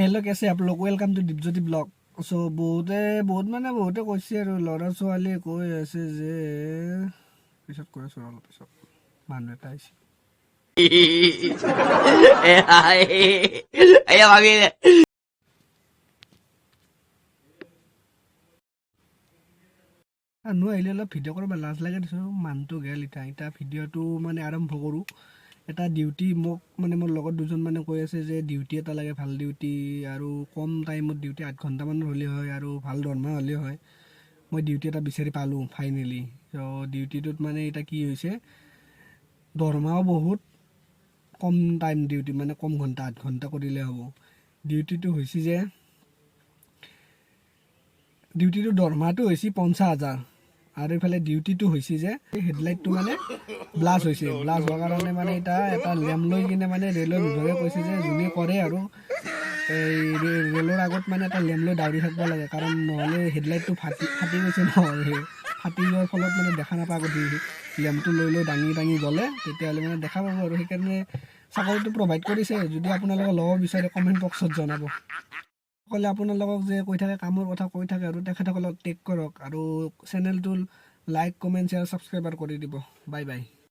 Hello', कैसे आप लोग? Welcome to Dipjyoti blog. চ' বহুতে বহুত মানে বহুতে কৈছে আৰু ল'ৰা ছোৱালীয়ে কৈ আছে যে, পিছত কৈ আছোঁ, অলপ পিছত, মানুহ এটা আহিছে। 哎呀妈逼的！ মানুহ আহিলে অলপ ভিডিঅ' কৰিব লাজ লাগে দেচোন। মানুহটো গেল। এতিয়া এতিয়া ভিডিঅ'টো মানে আৰম্ভ কৰোঁ। এটা ডিউটি মোক মানে মোৰ লগত দুজন মানে কৈ আছে যে ডিউটি এটা লাগে, ভাল ডিউটি আৰু কম টাইমত ডিউটি, 8 ঘণ্টামানৰ হ'লে হয় আৰু ভাল দৰমহা হ'লে হয়। মই ডিউটি এটা বিচাৰি পালোঁ ফাইনেলি। ত' ডিউটিটোত মানে এতিয়া কি হৈছে, দৰমহাও বহুত কম, টাইম ডিউটি মানে কম ঘণ্টা, 8 ঘণ্টা কৰিলে হ'ব। ডিউটিটো হৈছে যে ডিউটিটো দৰমহাটো হৈছে 50,000 আৰু এইফালে ডিউটিটো হৈছে যে হেডলাইটটো মানে ব্লাষ্ট হৈছে। ব্লাষ্ট হোৱাৰ কাৰণে মানে এতিয়া এটা লেম্প লৈ কিনে মানে ৰেলৰ বিভাগে কৈছে যে যোনে কৰে আৰু এই ৰেলৰ আগত মানে এটা লেম্প লৈ দাউৰি থাকিব লাগে, কাৰণ নহ'লে হেডলাইটটো ফাটি ফাটি গৈছে নহয়, সেই ফাটি যোৱাৰ ফলত মানে দেখা নাপায়। আগত লেম্পটো লৈ লৈ দাঙি দাঙি গ'লে তেতিয়াহ'লে মানে দেখা পাব আৰু সেইকাৰণে চাকৰিটো প্ৰভাইড কৰিছে। যদি আপোনালোকে ল'ব বিচাৰে, কমেণ্ট বক্সত জনাব। সকলে আপোনালোকক যে কৈ থাকে, কামৰ কথা কৈ থাকে আৰু তেখেতসকলক টেগ কৰক আৰু চেনেলটো লাইক, কমেণ্ট, শ্বেয়াৰ, ছাবস্ক্ৰাইবাৰ কৰি দিব। Bye bye.